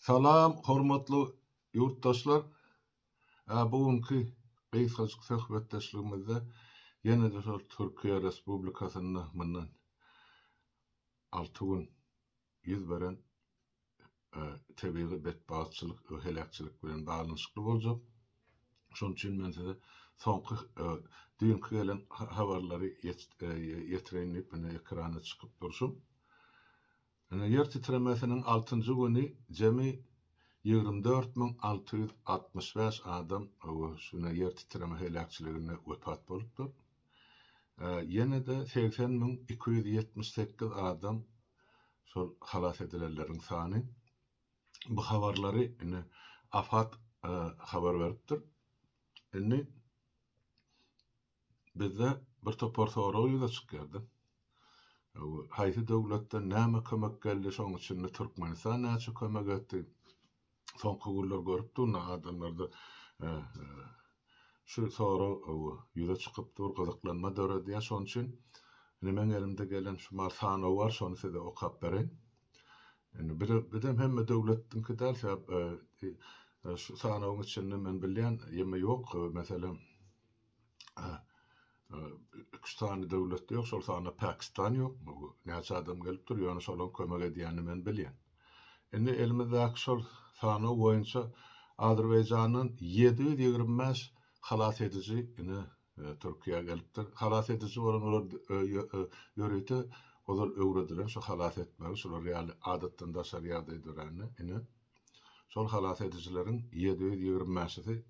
Salam hormatly ýurtdaşlar! Bu günki gysgajyk söhbetdeşligimizde ýene-de şol Türkiýe Respublikasynda mundan 6 gün ýüz beren tebigy betbagtçylyk we heläkçilik bilen baglanyşykly boljak. Şonuň üçin men size soňky düýnki gelen habarlary ýetireýin diýip ine ekrana çykyp durşum. Ine ýer titremesiniň altynjy güni jemi 24 665 adam şu ýer titreme heläkçiliginde wepat bolupdyr. Ýene-de 80 278 adam şol halas edilenleriň sany. Bu habarlary ine AFAD habar beripdir. Indi bizde bir topar sorag ýüze çykýardy. Haýsy döwletden näme kömek geldi, şoň içinde Türkmenistan näçe kömek etdi? Soňky günler görüp durun adamlarda şu sorag ýüze çykyp dur, gyzyklanma döredýär. Şonuň üçin indi meň elimde gelen şu mal sanaw bar, şony size okap bereýin. Indi bizem hemme döwletdiňki däl, sebäp şu sanawyň içinde men bilýän ýeme ýok, meselem, Üç sany döwlet ýok, şol sanda Pakistan ýok. Näçe adam gelipdir, ýöne şolaryň kömek edýänini men bilýän. Indi elimizdäki şol sanaw boýunça Azerbaýjandan 725 halas ediji ine Türkiýä gelipdir. Halas ediji bolan olar ýörite ozal öwredilen şu halas etmegi, şular ýaly adatdan daşary ýagdaý dörände ine şol halas edijileriň 725-si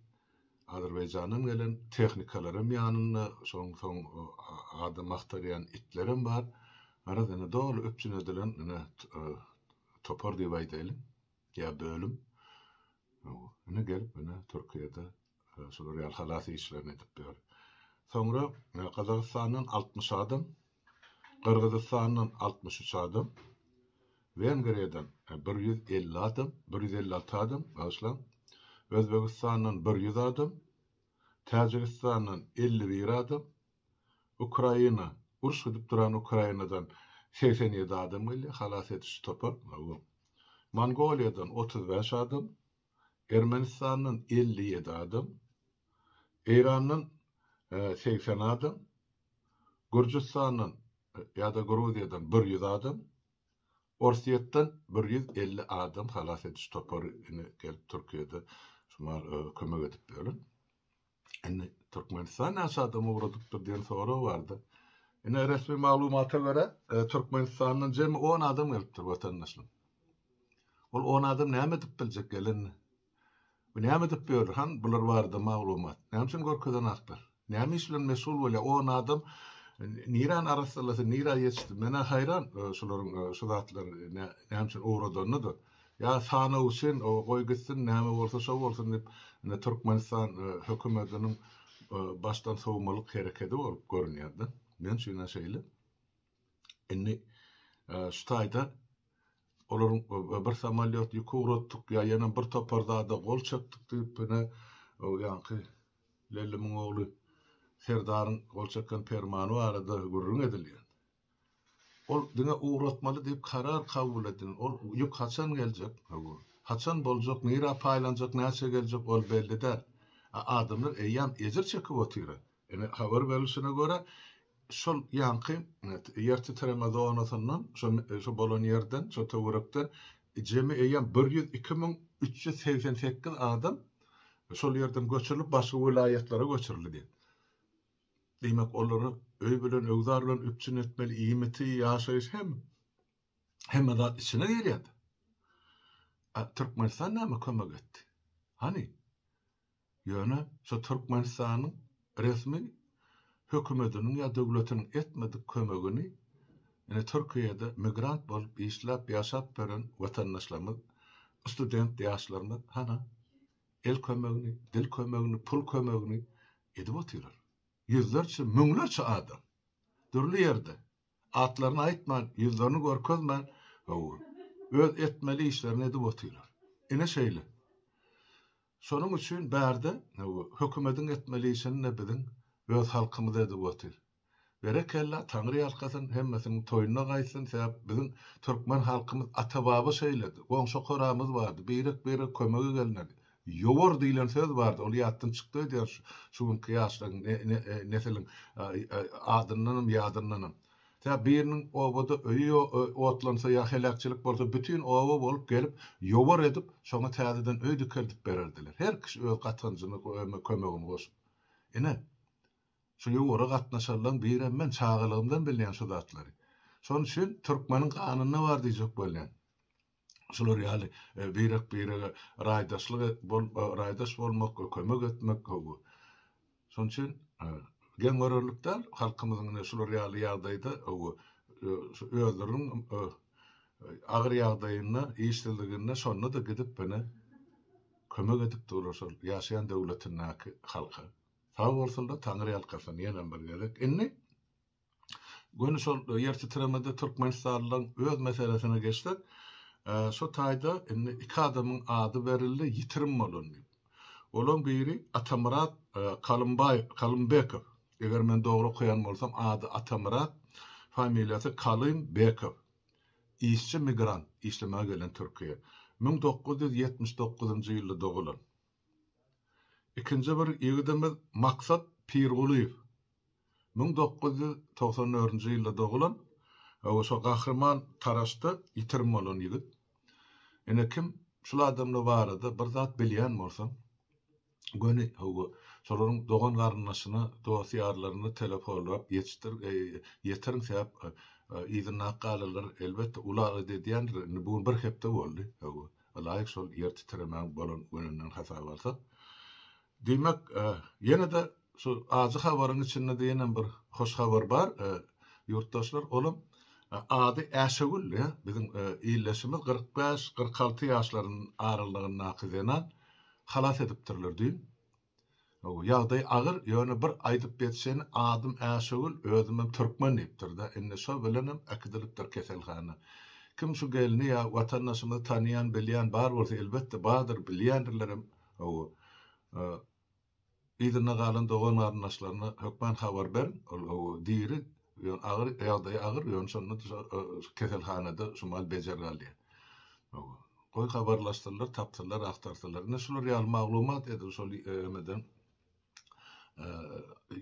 Azerbaýjandan gelen tehnikalaram ýanynda, şoň soň adam agtarýan itlerem bar. Garaz ine doly üpjün edilen ine topar diýip aýdaýlyň ýa bölüm. Ine gelip ine Türkiýede şular ýaly halas işlerini edip ýör. Soňra Gazagystandan 60 adam, Gyrgyzystandan 63 adam, Wengriýadan 150 adam, 156 adam, bagyşlaň, Özbegistandan 100 adam, Täjigistandan 51 adam, Ukraina, uruş gidip duran Ukrainadan 87 adam gelýär, halas ediş topar, Mongoliýadan 35 adam, Ermenistandan 57 adam, Eýrandan 80 adam, Gürjüstandan ýa-da Gruziýadan 100 adam, Orsýetden 150 adam halas ediş topary indi gelip Türkiýede şumal kömek edip ýörün. Indi Türkmenistan näçe adam ugradypdyr diýen sorag bardy. Ine resmi maglumata görä Türkmenistandan jemi 10 adam gelipdir watandaşlar. Ol 10 adam näme edip biljek gelende? Bu näme edip ýör? Han bular barada maglumat. Näme üçin görkezenaklar? Näme iş bilen meşgul bolýar? On adam niräni arassalasyn, nirä ýetişdi? Men-ä haýran şularyň şu zatlary näme üçin ugradanyna-da. Ýa sanaw üçin goý gitsin, näme bolsa şo bolsun diýip, indi Türkmenistan hökümetiniň başdan sowmalyk herekedi bolup görünýär-de. Men üçin-ä şeýle. Indi şu taýda olaryň bir samolýot ýük ugratdyk ýa ýene bir topar zada gol çekdik diýip ine ýaňky Lellimiň ogly Serdaryň gol çeken permany barada gürrüň edilýär. Ol diňe ugratmaly diýip karar kabul edilen. Ol ýük haçan geljek? Haçan boljak, nirä paýlanjak, näçe geljek ol belli däl. Adamlar eýýäm ejir çekip otyr. Ine, habar berlişine görä, şol ýaňky ýer titreme zonasyndan, şo bolan ýerden, şo töwerekden jemi eýýäm 102 388 adam şol ýerden göçürilip, başga welaýatlara göçürildi diýip. Diýmek, olary öý bilen, öwzar bilen üpjün etmeli, iýmiti, ýaşaýyş hem hemme zat içine girýär. A Türkmenistan näme kömek etdi? Hany? Ýöne şu Türkmenistanyň resmi hökümetiniň ýa döwletiniň etmedik kömegini ine Türkiýede migrant bolup işläp ýaşap ýören watandaşlarymyz, student ýaşlarymyz hana el kömegini, dil kömegini, pul kömegini edip otyrlar. Ýüzlerçe, müňlerçe adam dürli ýerde Atlaryny aýtman, ýüzlerini görkezmän, hawa, öz etmeli işlerini edip otyrlar. Ine şeýle. Şonuň üçin bärde, hawa, hökümediň etmeli işini-de biziň öz halkymyz edip otyr. Berekella, Taňry ýalkasyn, hemmesiniň toýuna gaýtsyn, sebäp biziň türkmen halkymyz ata-baba şeýledi. Goňşy-koramyz bardy, birek-birege kömege gelnerdi. Ýowar diýlen söz bardy, ol ýatdan çykdy öýdýän şu günki ýaşlaryň, nesiliň adyndanam, ýadyndanam. Sebäp biriniň obada öýi otlansa ýa heläkçilik bolsa, bütin oba bolup gelip, ýowar edip, şoňa täzeden öý dikeldip bererdiler. Her kişi öz gatanjyny, kömegini goşup. Ine, Şu ýowara gatnaşanlaň birem men, çagalygymdan bilýän şu zatlary. Şonuň üçin türkmeniň ganynda bar diýjek bolýan. Şular ýaly birek-birege raýdaşlyk bol raýdaş bolmak, kömek etmek gowy. Şonuň üçin geň görerlik däl, halkymyzyň ine şular ýaly ýagdaýda gowy şu özleriniň agyr ýagdaýynda, işsizliginde şonda-da gidip ine kömek edip durlar şol ýaşaýan döwletindäki halka. Sag bolsunlar Taňry ýalkasyn ýenem bir gezek. Indi göni şol ýer titremede Türkmenistanlylaryň öz meselesine geçsek, şo taýda indi iki adamyň ady berildi ýitirim bolan diýip. Olaň biri Atamyrat Kalymbaý Kalymbekow. Eger men dogry okaýan bolsam ady Atamyrat, familiýasy Kalymbekow. Işçi migrant, işlemäge gelen Türkiýä. 1979-njy ýylda dogulan. Ikinji bir ýigidimiz Maksat Pirgulyýew. 1994-nji ýylda dogulan, hawa şo Gahryman Taraşda ýitirim bolan ýigit. Ine kim şul adamlar barada bir zat bilýän bolsa, göni hawa şolaryň dogan-garyndaşyna, dost-ýarlaryna telefonlap ýetişdir, ýetiriň sebäp yzyndaky galanlar elbetde uly alada edýändir. Indi bu gün bir hepde boldy hawa. Ylaýyk şol ýer titremäň bolan gününden hasap alsak. Diýmek, ýene-de şu ajy habaryň içinde-de ýenem bir hoş habar bar, ýurtdaşlar. Olam ady Äşegül, biziň ildeşimiz, 45, 46 ýaşlaryň aralygyndaky zenan halas edipdirler düýn. Ýagdaýy agyr, ýöne bir aýdyp ýetişeni adym Äşegül, özümem türkmen diýipdir-dä. Indi şo bilenem äkidilipdir keselhana. Kim şu gelni ýa watandaşymyzy tanaýan, bilýän bar bolsa, elbetde bardyr, bilýändirlerem, hawa. Yzynda galan dogan-garyndaşlaryna hökman habar beriň, ol hawa diri, ýöne agyr, ýagdaýy agyr, ýöne şonda-da keselhanada şumal bejergi alýar. Hawa. Goý habarlaşsynlar, tapsynlar, agtarsynlar. Ine şular ýaly maglumat edil şol emeden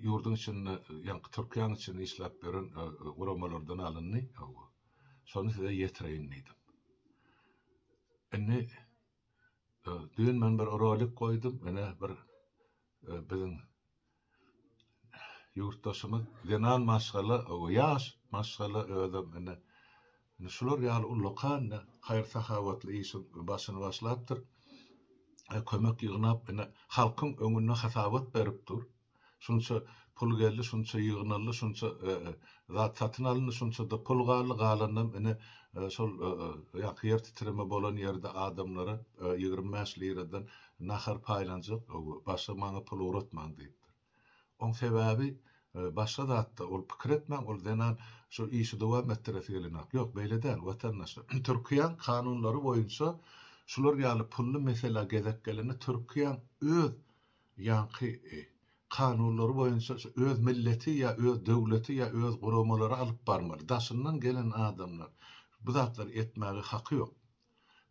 ýurduň içinde, ýaňky Türkiýäniň içinde işläp ýören guramalardan alyndy. Hawa. Şony size ýetireýin diýdim. Indi düýn men bir rolik goýdum. Ine bir biziň Ýurtdaşymyz zenan maşgala, ýaş maşgala özem ine ine şular ýaly ullakan ine haýyr-sahawatly işiň başyny başlapdyr. Kömek ýygnap ine halkyň öňünde hasabat berip dur. Şunça pul geldi, şunça ýygnaldy, şunça zat satyn alyndy, şunça-da pul galdy, galanynam ine şol ýaňky ýer titreme bolan ýerde adamlara 25 liradan nahar paýlanjak, başga maňa pul ugratmaň diýipdir. Oň sebäbi başga zatda, ol pikir etmäň, ol zenan şu işi dowam etdiresi gelenok. Ýok, beýle däl, watandaşlar. Türkiýäň kanunlary boýunça şular ýaly pully meselä gezek gelende Türkiýäň öz ýaňky kanunlary boýunça öz milleti ýa öz döwleti ýa öz guramalary alyp barmaly. Daşyndan gelen adamlar bu zatlary etmäge haky ýok.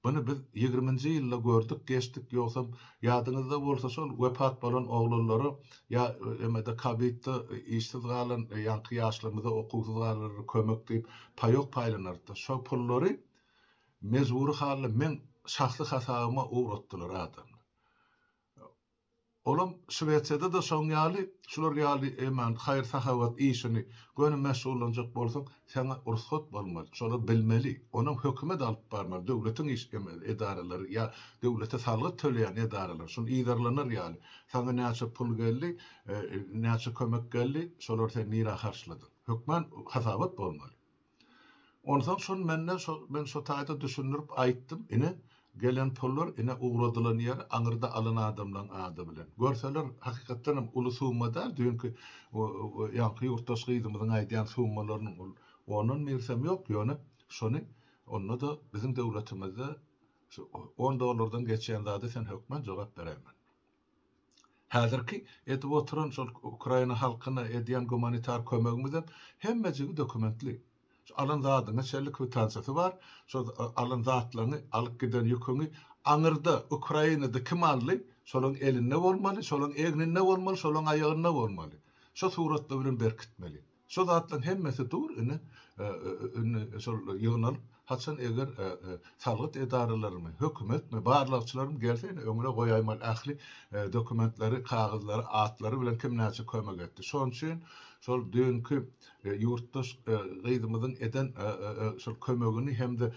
Muny biz ýigriminji ýylda gördük, geçdik, ýogsam ýadyňyzda bolsa şol wepat bolan oglanlara ýa emede kowidde işsiz galan ýaňky ýaşlarymyza okuwsyz galanlara kömek diýip paýok paýlanardy. Şo pullary mejbury halda meň şahsy hasabyma ugratdylar adamlar. Olam Şwesiýada-da şoň ýaly, şular ýaly eman haýyr-sahawat işini göni meşgullanjak bolsaň, saňa rugsat bolmaly, şolar bilmeli, onam hökümet alyp barmaly, döwletiň iş edaralary ýa döwlete salgyt töleýän edaralar şuny yzarlanar ýaly, saňa näçe pul geldi, näçe kömek geldi, şolary sen nirä harçladyň? Hökman hasabat bolmaly. Onsoň şony mende şo men şo taýda düşündirip aýtdym, ine, gelen pullar, ine, ugradylan ýeri, aňyrda alan adamlaň ady bilen. Görseler, hakykatdan hem uly summa däl, düýnki ýaňky ýurtdaş gyzymyzyň aýdýan summalarynyň ol ondan birsem ýok, ýöne şony onda-da biziň döwletimizde şu on dollardan geçýän zada sen hökman jogap beräýmeli. Häzirki edip oturan şol Ukraina halkyna edýän gumanitar kömegimizem hemmejigi dokumentli. Şu alan zadyňa çenli kwitansiýasy bar. Şo alan zatlaryňy, alyp giden ýüküňi aňyrda Ukrainada kim aldy, şolaň elinde bolmaly, şolaň egninde bolmaly, şolaň aýagynda bolmaly. Şo suratlar bilen berkitmeli. Şo zatlaryň hemmesi dur ine, indi şol ýygnalyp, haçan eger salgyt edaralarymy, hökümetmi, barlagçylarmy gelse ine öňüne goýaýmaly ähli dokumentleri, kagyzlary, atlary bilen kim näçe kömek etdi. Şonuň üçin şol düýnki ýurtdaş gyzymyzyň eden şol kömegini hem-de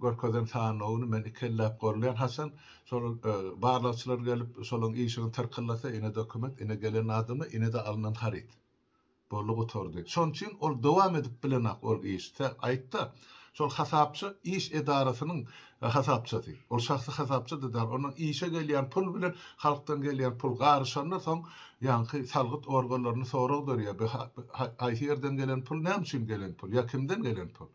görkezen sanawyny men ikelläp goldaýan. Haçan şol barlagçylar gelip şolaryň işigini tyrkyllasa ine dokument, ine gelen adamlar, ine-de alnan haryt. Boldy gutardy. Şonuň üçin ol dowam edip bilenak ol iş. Sen aýtda, şol hasapçy iş edarasynyň hasapçysy. Ol şahsy hasapçy-da däl. Ondan işe gelýän pul bilen halkdan gelýän pul garyşanda soň ýaňky salgyt organlarynda sorag dörýär. Bu haýsy ýerden gelen pul, näme üçin gelen pul ýa kimden gelen pul?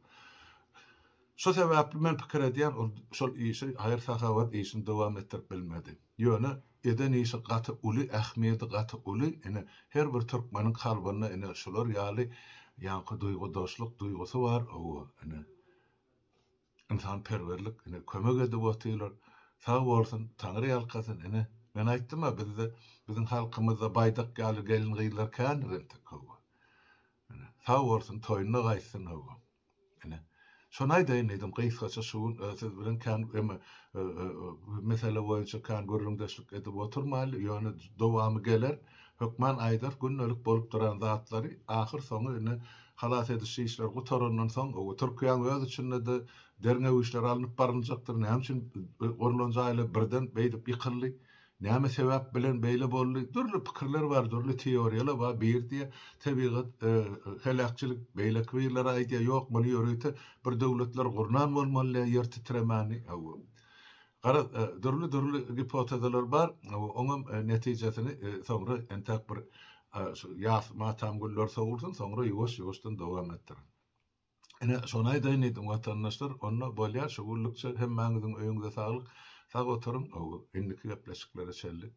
Şo sebäpli men pikir edýän ol şol işi haýyr-sahawat işini dowam etdirip bilmedi. Ýöne eden işi gaty uly, ähmiýeti gaty uly, ine, her bir türkmeniň kalbynda ine şular ýaly ýaňky duýgudaşlyk duýgusy bar, hawa, ine, ynsanperwerlik, ine, kömek edip otyrlar. Sag bolsun, Taňry ýalkasyn, ine, men aýtdym-a, bizde, biziň halkymyzda baýdak ýaly gelin-gyzlar kändir entek, hawa. Ine, sag bolsun, toýunda gaýtsyn, hawa. Ine, şony aýdaýyn diýdim, gysgaça şu gün siz bilen kän eme mesele boýunça kän gürrüňdeşlik edip oturmaýly, ýöne dowamy geler, hökman aýdar, gündelik bolup duran zatlary, ahyr soňy ine halas ediş işleri gutarandan soň, Türkiýäň öz içinde-de derňew işleri alnyp baryljakdyr, näme üçin gurlan jaýlar birden beýdip ýykyldy, Näme sebäp bilen beýle boldy? Dürli pikirler bar, dürli teoriýalar bar. Biri diýýär, tebigat heläkçilik, beýleki birleri aýdýar, ýok, muny ýörite bir döwletler gurnan bolmaly diýýär, ýer titremäni. Hawa. Garaz, dürli-dürli gipotezalar bar. Oňam netijesini soňra entäk bir şu ýas matam günleri sowulsyn, soňra ýuwaş-ýuwaşdan dowam etdirin. Ine, şony aýdaýyn diýdim, watandaşlar. Onda bolýar, şu günlükçe hemmäňiziň öýüňize saglyk. Sag oturyň, indiki gepleşiklere çenli.